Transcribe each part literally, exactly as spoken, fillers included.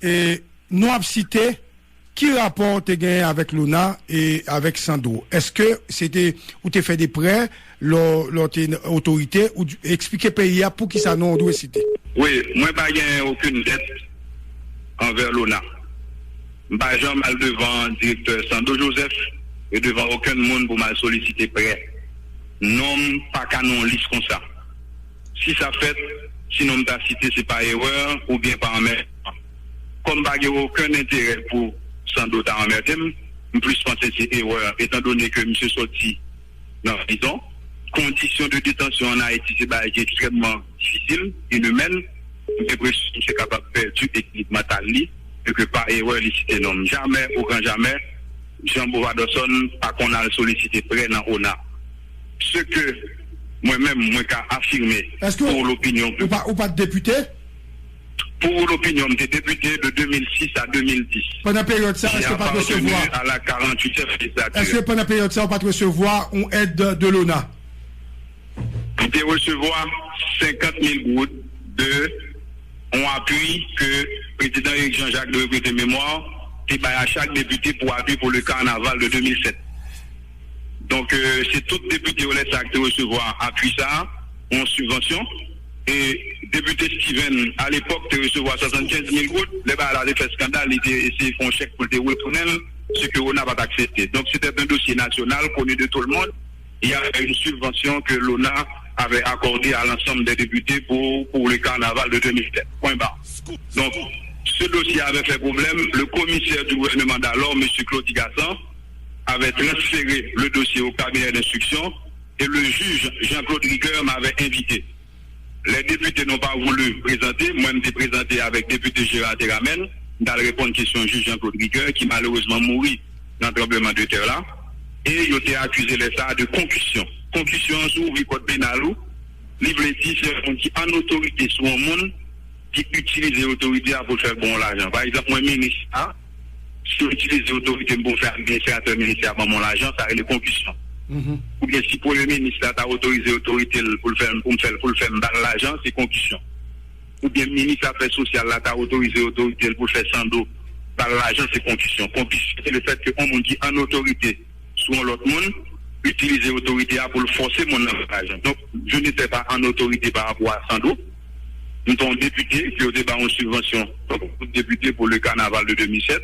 E nou ap site, ki rapò w te genyen avèk Lona e avèk Sandro? Èske se te, ou te fè de prè lè, lè w te otorite? Ou eksplike peyi a poukisa non w dwe site. Wi, mwen pa gen okenn dèt anvè Lona. M pa janm al devan direktè Sandro Joseph e devan okenn moun pou m al solisite prè. Non m pa ka nan yon lis konsa. Si sa fèt, si non m ta site, se pa erè oubyen pa anmèdman. Kòm pa gen okenn enterè pou Sandro ta anmède m, m plis panse se erè, etandone ke misye sòti nan prizon. Kondisyon de detansyon ann Ayiti se bagay ki ekstrèmman difisil, inimèn. M gen enpresyon misye kapab pèdi ekilib mantal li, e ke pa erè li site non m. Jamè, o gran jamè, Jean Bovadoson pa konn al solisite prè nan ona. Se ke mwen menm, mwen ka afime pou lopinyon piblik. Ou pa t depite? Pou lopinyon, m te depite de de mil sis a de mil dis. Pandan peryòd sa, èske w pa t resevwa? J'ai appartenu à la quarante-huitième législature. Èske pandan peryòd sa, ou pa t resevwa yon èd de lona? M te resevwa senkant mil goud de yon apui ke prezidan Eric Jean-Jacques, de regretter mémoire, te bay a chak depite pou apui pou le carnaval de de mil sèt. Donk, euh, se tout depite yo lè sa a ki te resevwa apui sa a, yon sibvansyon. E depite Steven, alepòk, te resevwa swasannkenz mil goud. Lè bagay la te fè eskandal, li te eseye fè yon chèk pou l te retounen l, se ke ona pa t aksepte. Donc, c'était un dossier national, connu de tout le monde. Il y avait une subvention que l'ona avait accordée à l'ensemble des députés pour, pour le carnaval de deux mille sept. Point barre. Donc, ce dossier avait fait problème. Le commissaire du gouvernement d'alors, monsieur Claudy Gassant, avait transféré le dossier au cabinet d'instruction et le juge Jean-Claude Rigueur m'avait invité. Les députés n'ont pas voulu présenter. Mwen, m te prezante avèk depite Gérard Théramène, m t al reponn kesyon jij Jean-Claude Rigueur, ki malerezman mouri nan tranblemanntè la. E yo te akize lè sa a de konkisyon. Konkisyon an, si w ouvri kòd penal ou, li vle di se yon moun ki an otorite sou yon moun ki itilize otorite a pou l fè l ba w lajan. Pa egzanp, mwen minis la, si yo itilize otorite m pou m fè administratè ministè a ban m yon lajan, sa rele konkisyon. Oubyen si premye minis la ta otorize otorite l pou l fè m, pou m fè l, pou l fè m ba l lajan, se konkisyon. Oubyen minis afè sosyal la ta otorize otorite l pou l fè Sando ba l lajan, se konkisyon. Konkisyon, se le fèt ke yon moun ki an otorite sou yon lòt moun, itilize otorite a pou l fòse moun nan fè lajan. Donk, je n'étais pas en autorité par rapport à Sando. M te yon depite ke yo te ba yon sibvansyon, tankou tout depite, pou le carnaval de deux mille sept,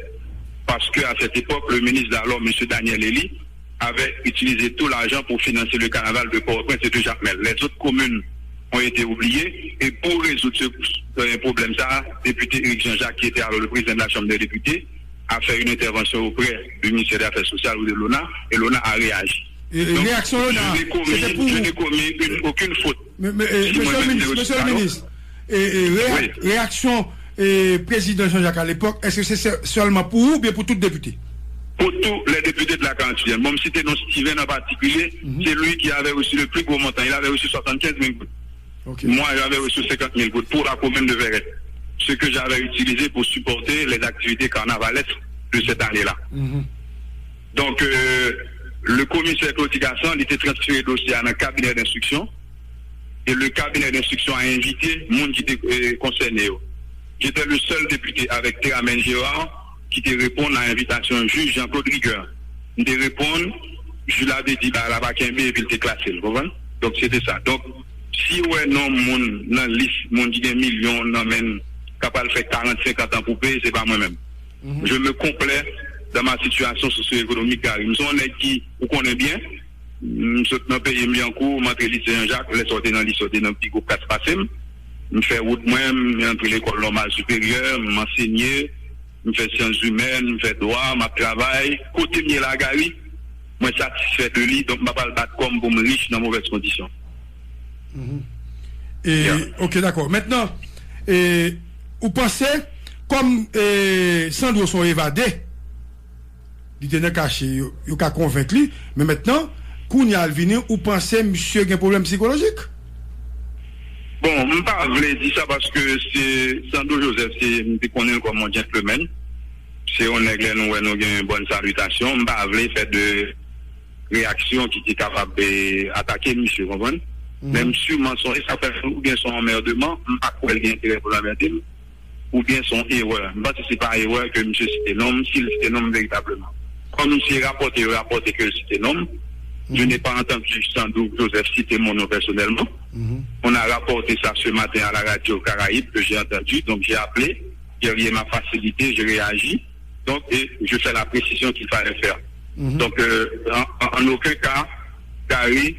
parce que à cette époque, le ministre d'alors, monsieur Daniel Elie, avait utilisé tout l'argent pour financer le carnaval de Port-au-Prince et de Jacmel. Les autres communes ont été oubliées. Et pour résoudre ce, euh, problème-là, député Éric Jean-Jacques, qui était alors le président de la Chambre des députés, a fait une intervention auprès du ministère des Affaires sociales ou de l'ona, et l'ona a réagi. E, e, donc, reyaksyon Lona, je n'ai commis, se te pou je n'ai commis une, aucune faute. Men, men, e, si mwen menm te resevwa lò. Mesye le minis, e, e, reya-, reyaksyon, e, prezidan Jean-Jacques alepòk, èske se sè-, sèlman pou ou oubyen pou tout depite? Pour tous les députés de la quarante-huitième. Bon, m site non Steven en particulier, c'est lui qui avait reçu le plus gros montant. Il avait reçu soixante-quinze mille goud. Moi, j'avais reçu cinquante mille goud pour la commune de Verrette, ce que j'avais utilisé pour supporter les activités carnavalesques de cette année-là. Donc, euh, le commissaire Claudy Gassant, li te transfere dosye a nan cabinet d'instruction, et le cabinet d'instruction a invité moun ki te, euh, konsène yo. J'étais le seul député avec Théramène Gérard ki te reponn a envitasyon jij Jean-Claude Rigueur. M te reponn, jij la te di bagay la pa kenbe epi l te klase l, konprann? Donk, se te sa. Donk, si w wè non moun nan lis moun ki gen milyon nan men l k ap al fè karant, senkant an pou peye, se pa mwen menm. Je me complais dans ma situation socio-économique, Gary. M se yon nèg ki, ou konnen byen, m sot nan peyi m, Lyankou, m antre lise Jan Jak, lè sa w te nan lise, w te nan pi gwo klas pase m. M fè wout mwen, m antre lekòl nòmal siperyè, m ansenye, m fè syans imèn, m fè dwa, m ap travay. Kote m ye la, Gary, mwen satisfè de li, donk m pa pral bat kò m pou m rich nan movèz kondisyon. E, ok, dakò. Mentnan, e, ou panse, kòm, e, Sandro se yon evade, li te nan kache, yo, yo ka konvenk li, men mentnan, kounye a l vini, ou panse misye gen pwoblèm sikolojik? Bon, m pa vle di sa paske se Sandro Joseph, se, m te konnen l kòm yon gentleman. Se yon nèg, lè nou wè, nou gen yon bòn salitasyon. M pa vle fè de reyaksyon ki te kapab, e, atake misye, konprann? Men m siman sonje sa fè oubyen se yon anmèdman, m pa kwè l gen enterè pou l anmède m. Oubyen se yon erè. M panse se pa erè ke misye site non m, si l site non m veritableman. Kòm misye rapòte, yo rapòte ke l site non m, je n'ai pas entendu Sandou Joseph citer mon nom personnellement. On a rapporté ça ce matin à la radio Caraïbe que j'ai entendu, donc j'ai appelé, Guerrier m'a facilité, j'ai réagi, donc et je fais la précision qu'il fallait faire. Donc euh, en, en aucun cas, Gary,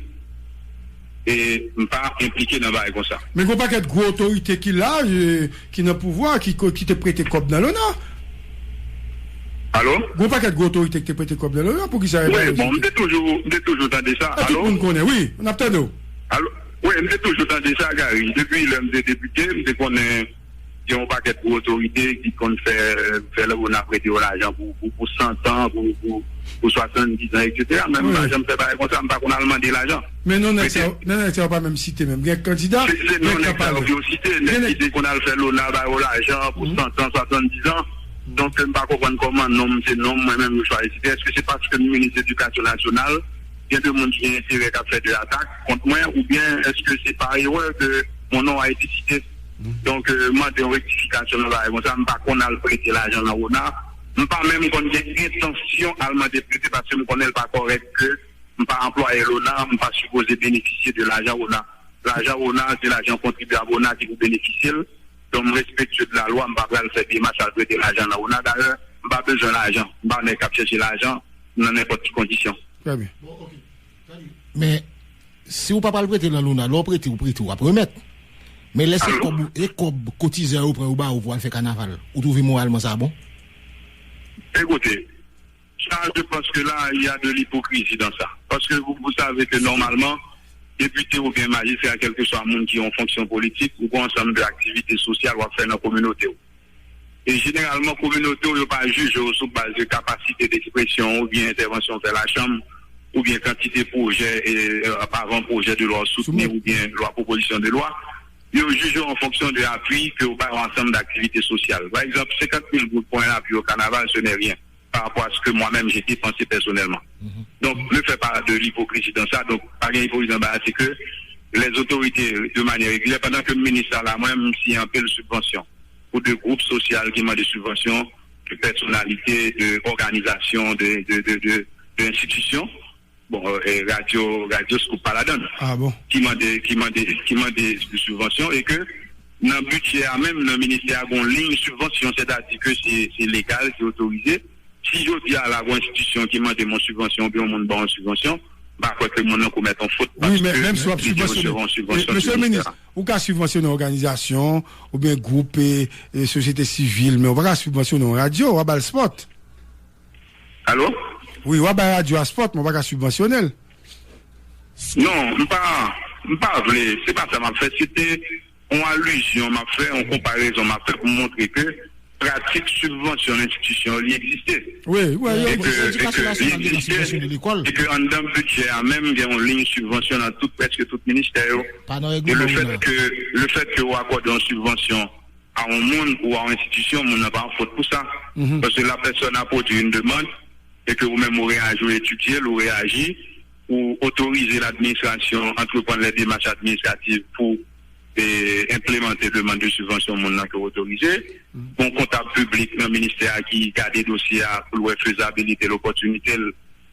e m pa enplike nan bagay konsa. Men gon pakèt gwo otorite ki la, e, ki nan pouvwa, ki, ki te prete kòb nan Lona. Alo? Gon pakèt gwo otorite ki te prete kòb nan Lona, poukisa yo pa yo site? Wi, bon, m te toujou, m te toujou tande sa. Alo? Tout moun konnen, wi, n ap tande w. Alo? Wi, m te toujou tande sa, Gary. Depi lè m te depite, m te konnen gen yon pakèt gwo otorite ki konn fè, fè Lona prete yo lajan pou, pou, pou san tan, pou, pou, pou swasanndiz an, etsetera. Men m pa janm fè bagay konsa, m pa konn al mande lajan. Men non nèg sa yo, non nèg sa yo pa menm site menm. Gen kandida, se, se non nèg sa yo site, nèg ki te konn al fè Lona ba yo lajan pou san tan, swasanndiz an. Donk, m pa konprann kòman non m se non m, mwen menm yo chwazi site. Èske se paske m minis edikasyon nasyonal, gen de moun ki gen enterè k ap fè de atak kont mwen, oubyen èske se pa erè ke mon nom a été cité? Donk, euh, mande yon rektifikasyon nan bagay konsa, m pa konn al prete lajan nan Lona. M pa menm konn gen entansyon al mande prete paske m konnen l pa kòrèk ke m pa anplwaye Lona, m pa sipoze benefisye de lajan Lona. Lajan Lona, se lajan kontribyab Lona ki pou benefisye l. Donk, m respektye de la lwa, m pa pral fè demach al prete lajan nan Lona. Dayè, m pa bezwen lajan. M pa nèg k ap chèche lajan nan nenpòt ki kondisyon. Trè byen. Men, si w pa pral prete nan Lona, lè w prete, w prete, w ap remèt. Men lè se kòb, e kòb kotizè yo pran yo ba ou pou w al fè kanaval, ou twouve moralman sa bon? Ekoute, sa, je pense que là, il y a de l'hypocrisie dans ça. Parce que vous, vous savez que normalement, depite oubyen majistra, kèlkeswa moun ki yon fonksyon politik, ou gen yon ansanm de aktivite sosyal w ap fè nan kominote w. E jeneralman, kominote w yo pa jije w sou baz de kapasite dekspresyon w oubyen entèvansyon w fè lachanm, oubyen kantite pwojè e avan pwojè de lwa w soutni oubyen lwa pwopozisyon de lwa. Yo jije w an fonksyon de apui ke w bay yon ansanm de aktivite sosyal. Pa egzanp, senkant mil goud pou yon apui o kanaval, ce n'est rien par rapport à ce que moi-même j'ai dépensé personnellement. Donc, ne fais pas de l'hypocrisie dans ça. Donc, pa gen ipokrizi anba a, se ke les autorités de manière régulière, pandan ke m minis la, mwen, m siyen anpil sibvansyon pou de gwoup sosyal ki mande sibvansyon, de pèsonalite, de òganizasyon, de, de, de, de, de enstitisyon. Bon, euh, radyo, radyo Scoop pa ladan. Ah bon? Ki mande, ki mande, ki mande sibvansyon e ke nan bidjè a menm, nan ministè a, gon liy sibvansyon, sètadi ke se, se legal, se otorize. Si jodi a la, gon enstitisyon ki mande m yon sibvansyon oubyen yon moun ban yon sibvansyon, m pa kwè ke moun nan komèt yon fot paske li te resevwa yon sibvansyon sou ministè a. Ou ka sibvansyone òganizasyon oubyen gwoup e, e sosyete sivil, men ou pa ka sibvansyone yon radyo, w a ba l spòt. Alo? Wi, w a bay radyo a spòt, men w pa ka sibvansyone l. Non, m pa, m pa vle, se pa sa m ap fè. Se te yon alizyon m ap fè, yon konparezon m ap fè pou montre ke pratik sibvansyon nan enstitisyon yo, li egziste. Wi, wi, wi. E ke, e ke li egziste, e ke anndan bidjè a menm, gen yon liy sibvansyon nan tout, prèske tout ministè yo. E le fèt ke, le fèt ke ou akòde yon sibvansyon a yon moun ou a yon enstitisyon, moun nan pa an fot pou sa. Paske la pèsòn a pwodui yon demann e ke ou menm ou reyaji, ou etidye l, ou reyaji, ou otorize ladministrasyon antreprann lè demach administrativ pou e, enplemante demann de sibvansyon moun nan ke w otorize. Gon kontab piblik nan ministè a ki gade dosye a pou l wè fezabilite l, opòtinite l,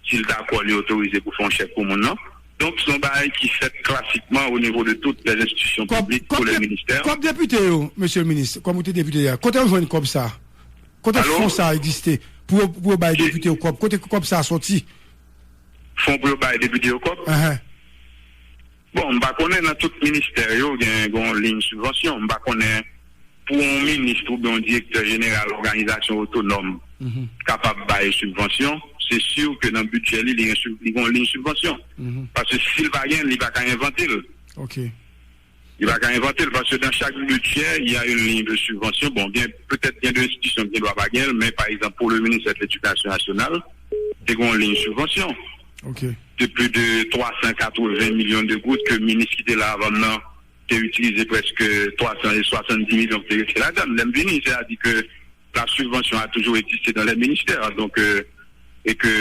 si l dakò, li otorize pou fè yon chèk pou moun nan. Donk, se yon bagay ki fèt klasikman o nivo de tout lè enstitisyon piblik pou lè ministè. Kòb depite yo, mesye le minis, kòm ou te depite a, kote yo jwenn kòb sa? Kote fon sa egziste pou yo, pou yo bay depite yo kòb? Kote kòb sa soti? Fon pou yo bay depite yo kòb? Bon, m pa konnen nan tout ministè yo gen yon liy sibvansyon. M pa konnen pou yon minis oubyen yon direktè jeneral òganizasyon otonòm kapab bay sibvansyon, se si ke nan bidjè li, li gen, li gen yon liy sibvansyon. Paske si l pa gen, li pa ka envante l. Li pa ka envante l, paske dans chaque budget, il y a une ligne de subvention. Bon, gen, petèt gen de enstitisyon ki gen dwa pa gen l, men pa egzanp, pou le ministère de l'Éducation nationale, te gen yon liy sibvansyon de plus de twa san katreven milyon de goud ke minis ki te la avan m nan te itilize prèske twa san e swasanndis milyon ki te rete ladan l. Lè m vini, sètadi ke la subvention a toujours existé dans les ministères. Donc, euh, et que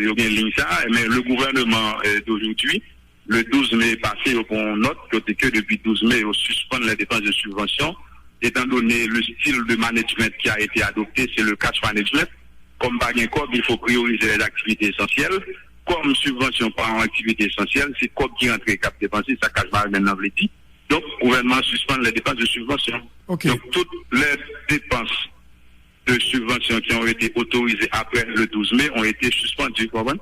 yo gen liy sa, men le gouvernement euh, d'aujourd'hui, le douz me pase, yo pran yon nòt kote ke depi douz me, yo sispann les dépenses de subvention étant donné le style de management qui a été adopté, c'est le cash management. Comme pas gain cob, il faut prioriser les activités essentielles. Comme subvention pas une activité essentielle, c'est cob qui rentre cap dépensé, ça cash management veut dire. Donc, gouvernement suspend les dépenses de subvention. Ok. Donc, toutes les dépenses de subvention qui ont été autorisées après le douze mai ont été suspendues. Vous comprenez?